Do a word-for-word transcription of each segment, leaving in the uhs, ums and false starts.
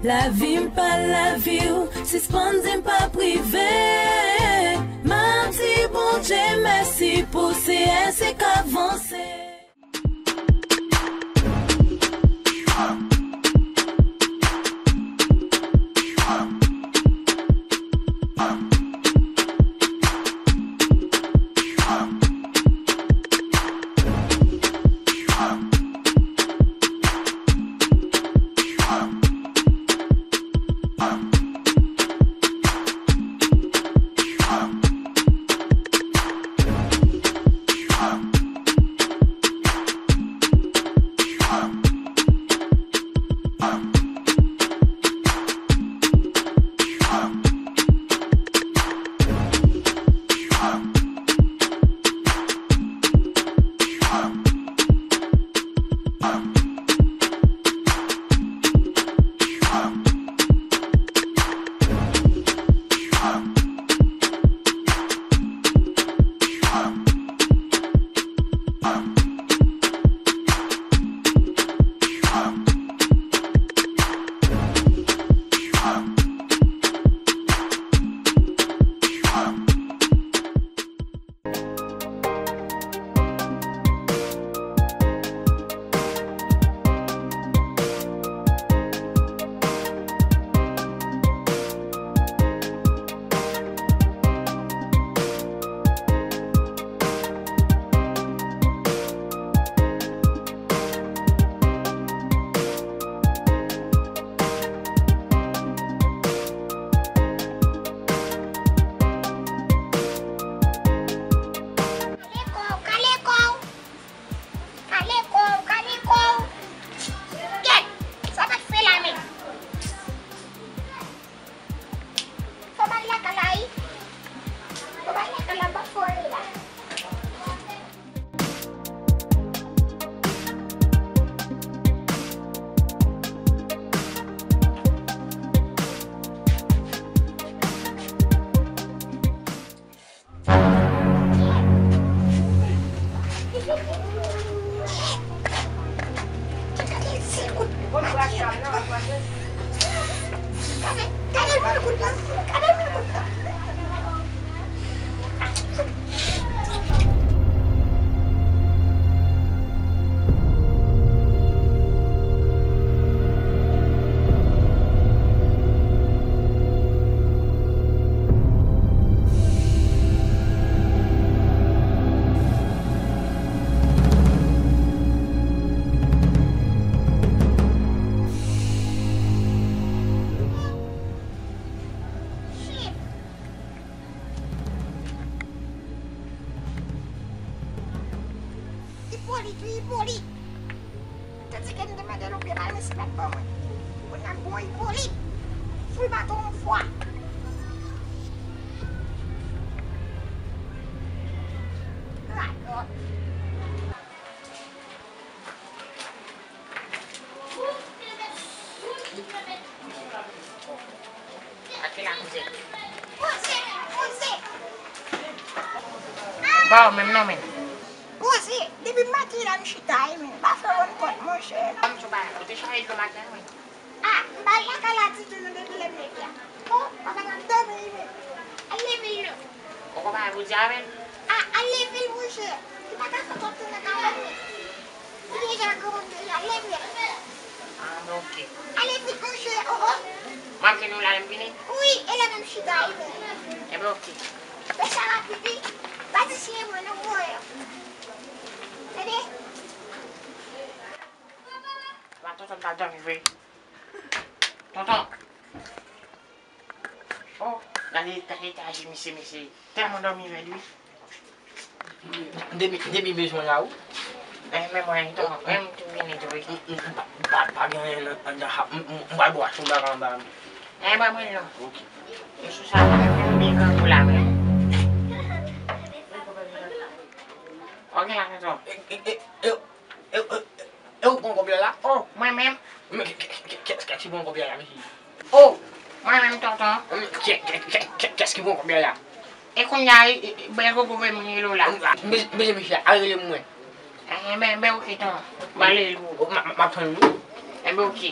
Lavi m pa lavi w, sispann di m pa prive. M ap di Bondye mèsi pou C S C k ap vanse. Kale kò w, kale kò w. Kale kò w, kale kò w. Kèt, sa w t ap fè la menm? Fò m al lakay la wi. Fò m al lakay la, m p ap fè w rele la. Ipolit, wi, Ipolit. Tandike m te mande l yon pye malrespè ban mwen. Kounye a m pran Ipolit. Fout baton yon fwa. Radòt. Ake la, kouzen. Ba w menm non, men. Poze, depi maten la m chita wi, men m pa fè rann kont, monchè. Ban m di w bagay, ou te chaje dlo maten an, wi. A, m pa al lakay la ditou non depi lè m leve a. O, papa m ap dòmi wi, men. Al leve l non. Ou konn bagay pou di avè l? A, al leve l, monchè. Li pa ka fè kòb tou nan kay la, men. Li deja granmoun deja, leve l. A, ben, oke. Ale vit, monchè, o, o. M ap jwenn ou la lè m vini? Wi, e la menm chita, wi, men. Enben, oke. Fè sa rapid, wi. Pa di siye mwen non, m voye w. Tande? Wa, tonton, m t ap dòmi vre. Tonton. Oh, gade, gade eta je misye, misye tèlman dòmi rèd, wi. Depi, depi bezwen la, ou? Eh, men mwen, tonton, men m tou vini tou, wi. M, m, m pa, m pa, pa gen anyen nan, nan, nan, m, m, m pral bwè yon bagay anba, wi. Eh, ba mwen non. Ok. M sou sa, mwen, mwen, m byen grangou la, men. Ok, la, tonton. E, e, e, e, E, e, e, e ou pran kòb la la? Oh, mwen menm. Men kè, kè, kè, kè, kè, kès ki pran kòb la la, mesye? Oh, mwen menm, tonton. Men kè, kè, kè, kè, kès ki pran kòb la la? E kounye a, e, e, bèl gogo vre moun rele w la. Mesye, mesye, al rele m mwen. Eh, ben, ben, oke, tonton. M al rele w. Oh, m, m, m ap tann ou. Eh, ben, oke.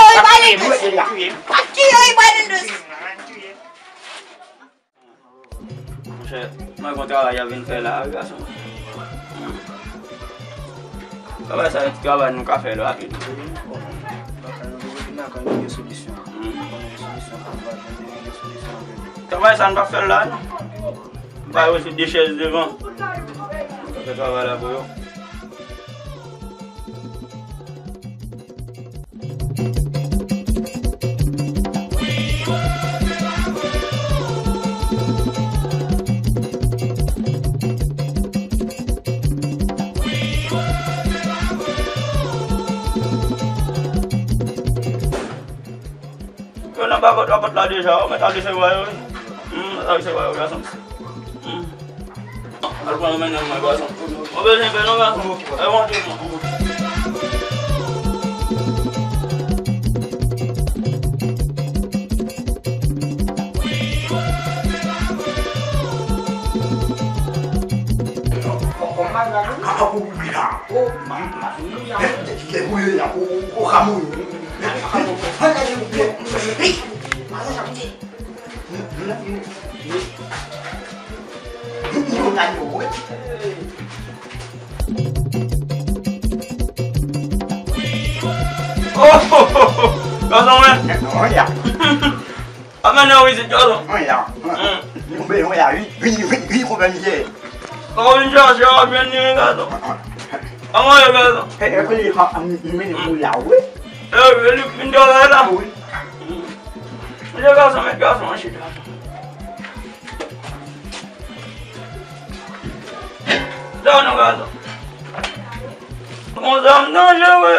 yo, li pa nan dosye. Pa tiye yo, li pa nan dosye. Monchè, mwen gon travay y ap vin fè la, wi, gason. Travay sa, yon ti travay nou ka fè l rapid. Bon, travay sa, nou p ap fè l la, non. M ba yo se de chèz devan. Mwen ka fè travay la pou yo. Yo nan ba pòt la, pòt la deja, ou mèt al resevwa yo, wi. Hmm, al resevwa yo, gason. Hmm. Al pran yo mennen mwen, gason. Ou bezwen fè non, gason. E bon, tout bon. Oh, oh, oh, oh. Gason, wi. Ap mennen w isit, gason. Wi, ya. Hmm. Nou bezwen w la, wi. Wi, wi, wi, konpè misye. Sa w vin chache a, w ap jwenn li, wi, gason. Anmwey, gason. E, e, e, e, li mennen pou la, wi. E, e, li fin travay la. Wi. Hmm. Mesye, gason, met gason an chita. Sa non, gason. Konsa m danje, wi.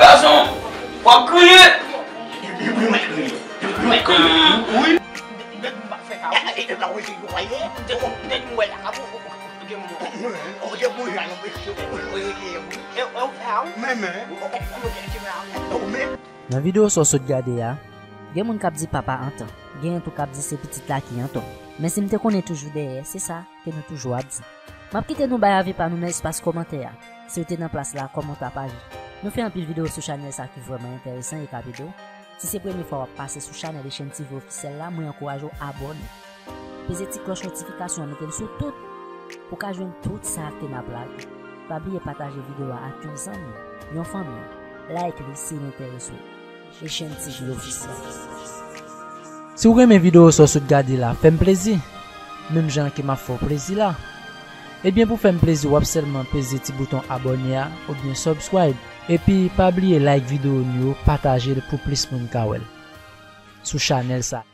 Gason, w ap kriye. Nan videyo sa w sot gade a, gen moun k ap di papa antan, genyen tou k ap di se pitit la ki antan. Men si m te konnen toujou dèyè, se sa ke nou toujou ap di. M ap kite nou bay avi pa nou nan espas kòmantè a. Si w te nan plas la, kòman w t ap aji? Nou fè anpil videyo sou chanèl sa ki vrèman enteresan e k ap ede w. Si se premye fwa w ap pase sou chanèl Echann T V ofisyèl la, mwen ankouraje w abòne. Peze ti klòch notifikasyon an, mete l sou tout pou w ka jwenn tout sa ke n ap lage. Pa bliye pataje videyo a ak yon zanmi, yon fanmi. Like li si l enterese w. Echann T V ofisyèl. Si w renmen videyo sa w sot gade la, fè m plezi, menm jan ke m ap fè w plezi la. Ebyen, pou fè m plezi, w ap sèlman peze ti bouton abòne a oubyen subscribe. Epi, pa bliye like videyo nou yo, pataje l pou plis moun ka wè l sou chanèl sa.